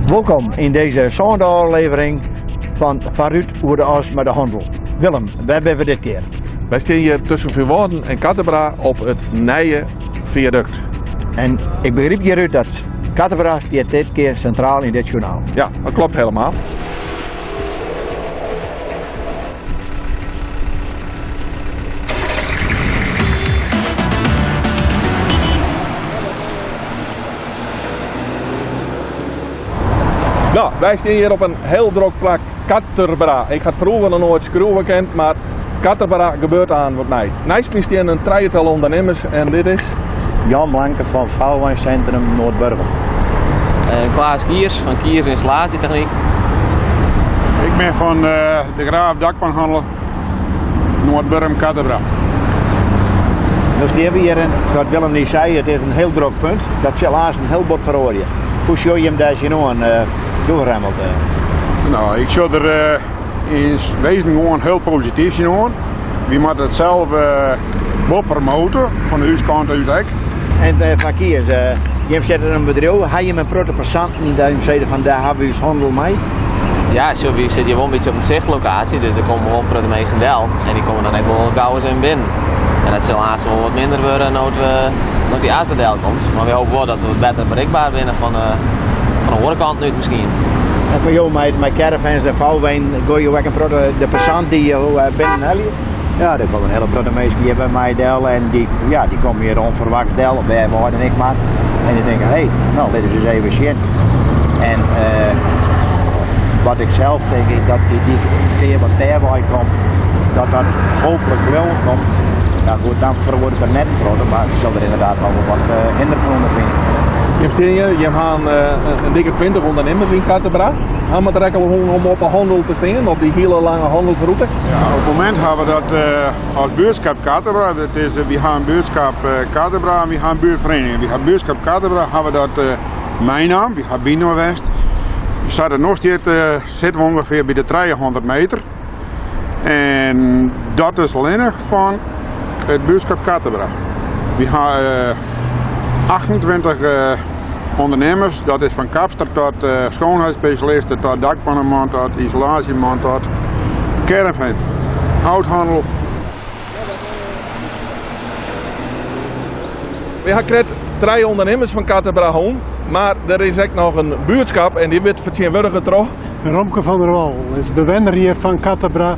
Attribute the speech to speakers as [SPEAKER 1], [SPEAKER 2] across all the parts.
[SPEAKER 1] Wolkom yn dizze sânde ôflevering fan Foarút oer de as mei de hannel. Willem, wêr binne we dit kear?
[SPEAKER 2] Wy stean hjir tusken Feanwâlden en Katterbra op it nije fiadukt.
[SPEAKER 1] En ik begryp hjirút dat Katterbra stiet dit kear sintraal yn dit sjoernaal.
[SPEAKER 2] Ja, dat klopt helemaal. No, wy stean hjir op in hiel drok plak, Katterbra. Ik ha it froeger noch noait skriuwe kind, mar Katterbra gebeurt aan wat my. Neist my stean in trijetal ûndernimmers en dit is...
[SPEAKER 1] Jan Blanke fan Vouwwijncentrum Noardburgum.
[SPEAKER 3] Klaas Kiers fan Kiers Installatietechniek.
[SPEAKER 4] Ik bin fan de Graaf Dakpanhannel Noardburgum Katterbra.
[SPEAKER 1] No stean we hjir en wat Willem ny sei, it is in hiel drok punt. Dat sil aanst in hiel bot feroarje. Hoe sjogge jim dêr tsjinoan, do Remmelt?
[SPEAKER 4] No, ik sjoch der yn wezen gewoan hiel posityf tsjinoan. Wy moatte it sels wol promote, fan ús kant út ek.
[SPEAKER 1] En fan Kiers, jim sitte in bedriuw, ha jim in protte passanten dêr't jim sizze fan dêr hawwe wy ús hannel mei?
[SPEAKER 3] Ja, sjoch, wy sitte hjir wol in bytsje op in sichtlokaasje, dus der komme wol in protte minsken del en dy komme dan ek wol gau ris even binnen. En dat sil aanst wol wat minder wurde no't we no't dy as der del komt. Mar wy hoopje wol dat we wat better berikber binne fan de, fan de oare kant út miskien.
[SPEAKER 1] En foar jo mei, mei caravans en vouwweinen, goaie jo ek in protte de passant dy't jo binnen helje? Ja, der komme in hiele protte minsken hjir by my del en dy, ja, dy komme hjir ûnferwachts del, of wêr wei dan ek mar. En dy tinke, hé, no lit ús ris even sjen. En wat ik sels tink is dat dy, dy ferkear wat dêrwei komt, dat dat hooplik bliuwen komt. Ja goed, dan feroaret der net in protte, mar sil der ynderdaad noch wol wat hinder fan ûnderfine.
[SPEAKER 2] Jim stean hjir, jim ha in dikke 20 ûndernimmers yn Katterbra. Ha we der ek al hân om op 'e hannel te stean, op dy hiele lange hannelsrûte?
[SPEAKER 4] Ja, op it momint ha we dat as buurtskap Katterbra. Dat is, wy ha in buurtskap Katterbra en wy ha in buurtferiening. Wy ha buurtskap Katterbra ha we dat meinaam, wy ha byinoar west. Sa't it no stiet, sitte we ûngefear by de 300 meter. En dat is allinnich fan it buurtskap Katterbra. Wy ha 28 ûndernimmers, dat is fan kapster tot schoonheidsspecialiste tot dakpanneman tot isolaasjeman tot caravan, houthannel.
[SPEAKER 2] Wy ha krekt trije ûndernimmers fan Katterbra hân, mar der is ek noch in buertskap en dy wurdt fertsjinwurdige troch.
[SPEAKER 5] Romke van der Wal is bewenner hjir fan Katterbra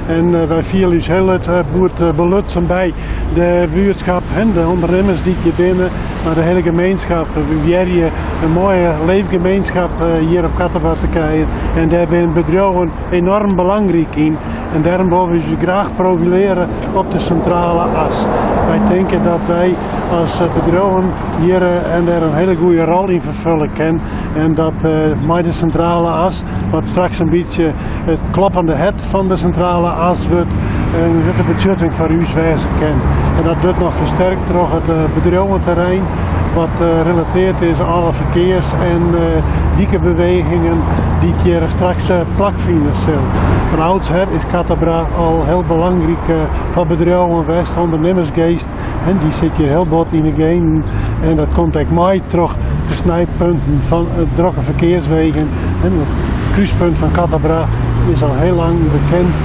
[SPEAKER 5] en wy fiele ús hiel goed belutsen by de buertskap en de ûndernimmers dy't hjir binne, mar de hiele gemeenskap. We probearje in moaie leefgemeenskap hjir op Katterbra te krijen en dêr binne bedriuwen enoarm belangryk yn en dêrom wolle we ús graach profilearje op de sintrale as. Wy tinke dat wy as bedriuwen hjir en dêr in hiele goede rol yn ferfulle kinne en dat mei de sintrale as, wat straks in bytsje it kloppende hert fan de sintrale as wurdt, in grutte betsjutting foar ús wêze kin. En dat wurdt noch fersterkt troch it bedriuwenterrein, wat relateard is oan alle ferkears en dikebewegingen dy't hjir straks plakfine sil. Fan oudsher is Katterbra al hiel belangryk foar bedriuwen west, ûndernimmersgeast. En dy sit hjir hiel bot yn de genen en dat komt ek mei troch de snijpunten fan it drokke ferkearswegen. En it krúspunt fan Katterbra is al hiel lang bekend.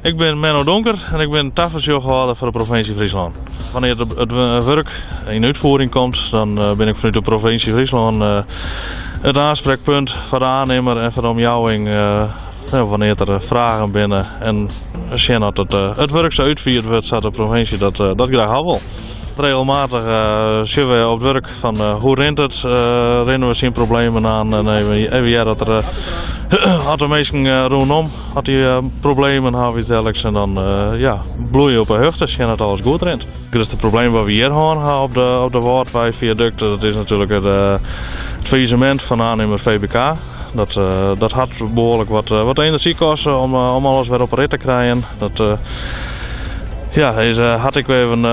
[SPEAKER 6] Ik bin Menno Donker en ik bin tafersjochhâlder foar de provinsje Fryslân. Wannear't it wurk yn útfiering komt, dan bin ik fanút de provinsje Fryslân it oansprekpunt foar de oannimmer en foar de omjouwing wannear't der fragen binne en sjen oft it wurk sa útfierd wurdt sa't de provinsje dat graach ha wol. Regelmatich sjogge we op it wurk fan hoe rint it, rinne we tsjin problemen oan en even hearre oft der oft de minsken rûnom oft dy problemen hawwe of yts dergelijks en dan ja, bliuwe je op 'e hichte, sjen dat alles goed rint. It grutste probleem wat we hjir hân ha op de, op de Wâldweifiadukt, dat is natuerlik it, it faillissemint fan oannimmer VBK. Dat, dat hat behoarlik wat, wat enerzjy koste om, om alles wer op 'e rit te krijen. Dat ja, is, hat ek even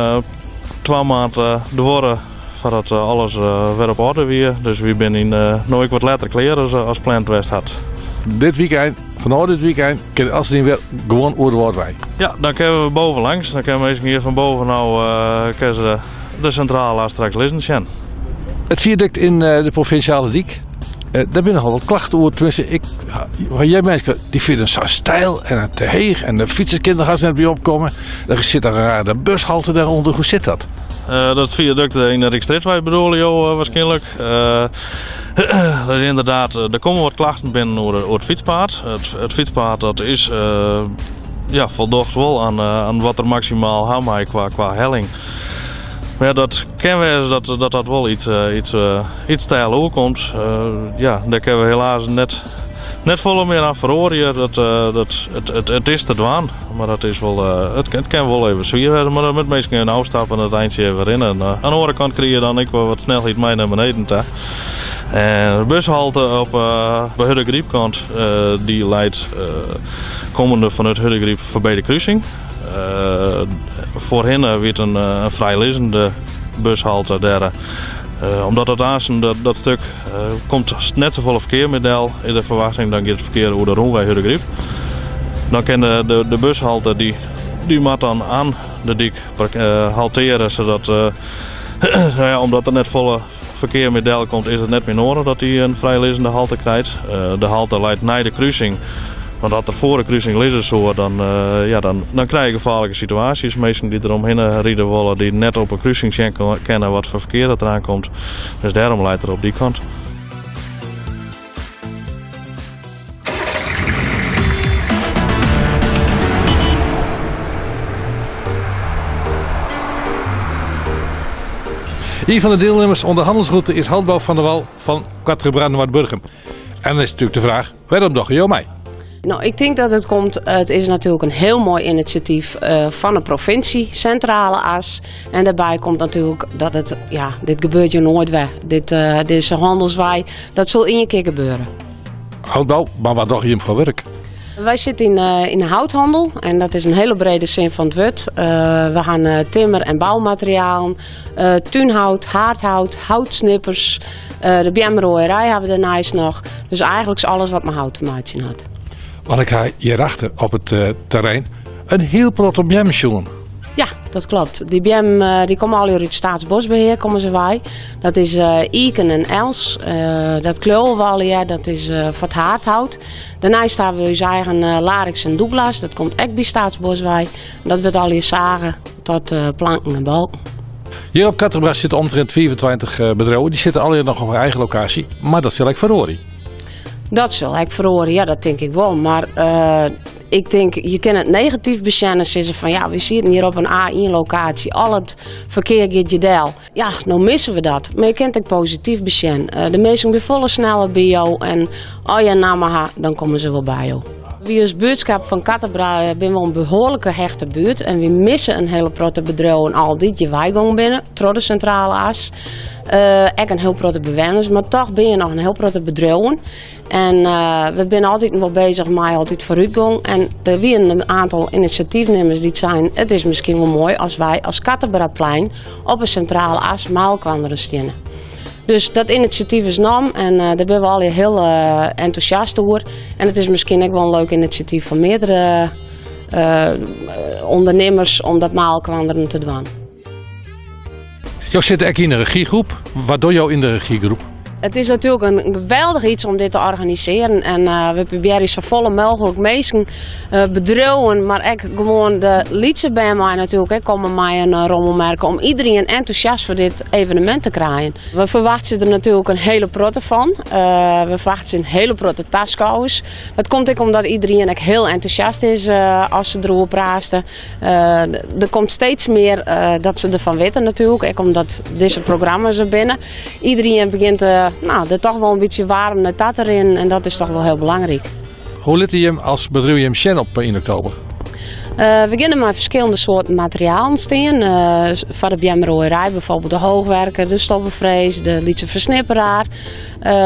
[SPEAKER 6] twa maand duorre. foardat alles wer op oarder wie. Dus wy binne yn no ek wat letter klear as as pland west hat.
[SPEAKER 7] Dit wykein, fanôf dit wykein, kin eltsenien wer gewoan oer de Wâldwei.
[SPEAKER 6] Ja, dan kinne we boven langs. Dan kinne minsken hjir fan boven no kinne se de sintrale as straks lizzen sjen.
[SPEAKER 7] It fiadukt yn de provinsjale dyk, dêr binne nochal wat klachten oer. Tenminste, ik hear minsken dy fine it sa steil en te heech en de fytsers kinne der hast net by opkomme. Der sit in rare bushalte dêrûnder. Hoe sit dat?
[SPEAKER 6] Dat fiadukt yn de Ryksstrjitwei bedoele jo waarskynlik. Dat is ynderdaad, der komme wat klachten binnen oer it fytspaad. It fytspaad dat is, ja, foldocht wol oan wat der maksimaal ha mei kwa helling. Mar ja, dat kin wêze dat dat wol iets steil oerkomt. Ja, dêr kinne we helaas net folle mear oan feroarje. It is te dwaan, mar dat is wol, it kin wol even swier wêze. Mar dan moatte minsken even ôfstappe en it eintsje even rinne. En oan de oare kant krije je dan ek wol wat snelheid mei nei beneden ta. En de bushalte op de Hurdegrypkant, dy leit kommende fanút Hurdegryp foarby de krusing. Foarhinne wie it in frijlizzende bushalte dêr. Omdat dat aansten dat stuk komt net safolle ferkear mear del, is de ferwachting, dan giet it ferkear oer de rûnwei Hurdegryp. Dan kin de bushalte dy dy moat dan oan de dyk halteare, sadat no ja, omdat der net folle ferkear mear del komt, is it net mear noadich dat dy in frijlizzende halte krijt. De halte leit nei de krusing, want as er foar de krusing lizze soe, dan, ja, dan, dan krije je gefaarlike situaasjes. Minsken dy't deromhinne ride wolle, dy't net op 'e krusing sjen kinne wat foar ferkear dat deraan komt. Dus dêrom leit er op dy kant.
[SPEAKER 7] Ien fan de dielnimmers oan de hannelsrûte is Houtbou van der Wal fan Quatrebra Noardburgum. En dan is natuerlik de fraach, wêrom dogge jo mei?
[SPEAKER 8] Nou, ik tink dat it komt. It is natuerlik in hiel moai inisjatyf fan de provinsje, Sintrale As. En dêrby komt natuerlik dat it, ja, dit gebeurt je noait wer. Dit, dizze hannelswei, dat sil ien kear gebeure.
[SPEAKER 7] Houtbou, mar wat dogge jim foar wurk?
[SPEAKER 8] Wy sitte yn, yn de houthandel en dat is in hiele brede sin fan it wurd. We ha timmer- en boumaterialen, túnhout, haardhout, houtsnippers, de beamroaierij ha we dêrneist noch. Dus eigentlik alles wat mei hout te meitsjen hat.
[SPEAKER 7] Want ik ha hjirachter op it terrein in hiel protte beammen sjoen.
[SPEAKER 8] Ja, dat klopt. Dy beammen dy komme allegear út Staatsbosbeheer komme se wei. Dat is iken en els. Dat kleauwe we allegear, dat is foar it haardhout. Dêrneist hawwe we ús eigen lariks en douglas. Dat komt ek by Staatsbos wei. Dat wurdt allegear sage tot planken en balken.
[SPEAKER 7] Hjir op Quatrebras sitte omtrint 25 bedriuwen. Dy sitte allegear noch op har eigen lokaasje, mar dat sil ek feroarje.
[SPEAKER 8] Dat sil ek feroarje, ja, dat tink ik wol. Mar ik tink, je kinne it negatyf besjen en sizze fan ja, wy sieten hjir op in A1-lokaasje, al it ferkear giet hjir del. Ja, no misse we dat. Mar je kinne it ek posityf besjen. De minsken binne folle sneller by jo en as je in namme ha, dan komme se wol by jo. Wy as buertskap fan Quatrebras binne wol in behoarlike hechte buert en wy misse in hiele protte bedriuwen al dy't hjir weigongen binne troch de Sintrale As. Ek in hiel protte bewenners, mar toch binne hjir noch in hiel protte bedriuwen. En we binne altyd wol bezich mei altyd foarútgong. En der wienen in oantal inisjatyfnimmers dy't seinen, it is miskien wol moai as wy as Quatrebraplein op 'e Sintrale As mei elkoar steane. Dus dat inisjatyf is nommen en dêr binne we allegear hiel entûsjast oer. En it is miskien ek wol in leuk inisjatyf foar meardere ûndernimmers om dat mei elkoar te dwaan.
[SPEAKER 7] Jo sitte ek yn de regiegroep. Wat dogge jo yn de regiegroep?
[SPEAKER 8] It is natuerlik in geweldich iets om dit te organisearjen en we probearje safolle mooglik minsken, bedriuwen, mar ek gewoan de lytse bern mei natuerlik ek komme mei in rommelmerk om iderien entûsjast foar dit evenemint te krijen. We ferwachtsje der natuerlik in hiele protte fan. We ferwachtsje in hiele protte taskôgers. Dat komt ek omdat iderien ek hiel entûsjast is as se deroer prate. Der komt steeds mear dat se derfan witte natuerlik, ek omdat dizze programma's der binne. Iderien begjint nou, der toch wol in bytsje waarm nei ta te rinnen en dat is toch wol hiel belangryk.
[SPEAKER 7] Hoe litte jim as bedriuw jim sjen op ien oktober?
[SPEAKER 8] We geane mei ferskillende soarten materialen stean. Foar de beamroaierij bijvoorbeeld de hoogwerker, de stobbenfrees, de lytse fersnipperaar.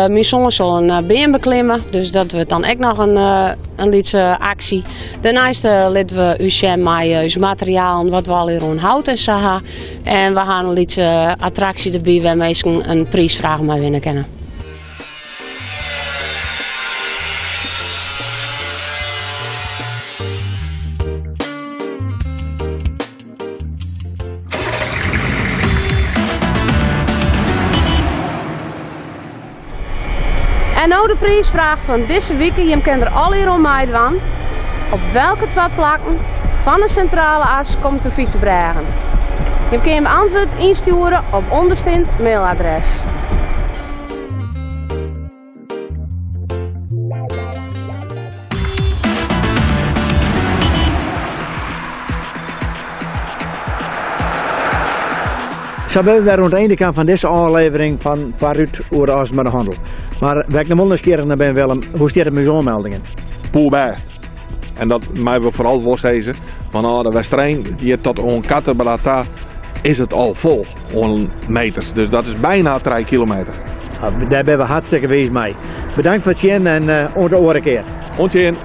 [SPEAKER 8] Myn soan sil in beam beklimme, dus dat wurdt dan ek noch in lytse aksje. Dêrneist litte we ús sjen mei ús materialen, wat we allegear oan hout en sa ha. En we ha in lytse attraksje derby wêr minsken in priisfraach mei winne kinne. En no de priisfraach fan dizze wike, jim kinne der allegear oan meidwaan. Op welke twa plakken fan de Sintrale As komt de fytsbrêgen? Jim kinne jim antwurd ynstjoere op ûndersteand mailadres.
[SPEAKER 1] Sa binne we wer oan it ein kaam fan dizze ôflevering fan Foarút oer de As mei de Hannel. Mar wêr't ik noch wol nijsgjirrich nei bin, Willem, hoe stiet it mei ús oanmeldingen?
[SPEAKER 2] Poerbêst. En dat meie we foaral wol sizze, fanôf de Westereen hjir tot oan Katterbra ta is it al fol oan meters. Dus dat is byna 3 kilometer.
[SPEAKER 1] Dêr binne we hartstikke wiis mei. Bedankt foar it sjen en oant de oare kear.
[SPEAKER 2] Oant sjen.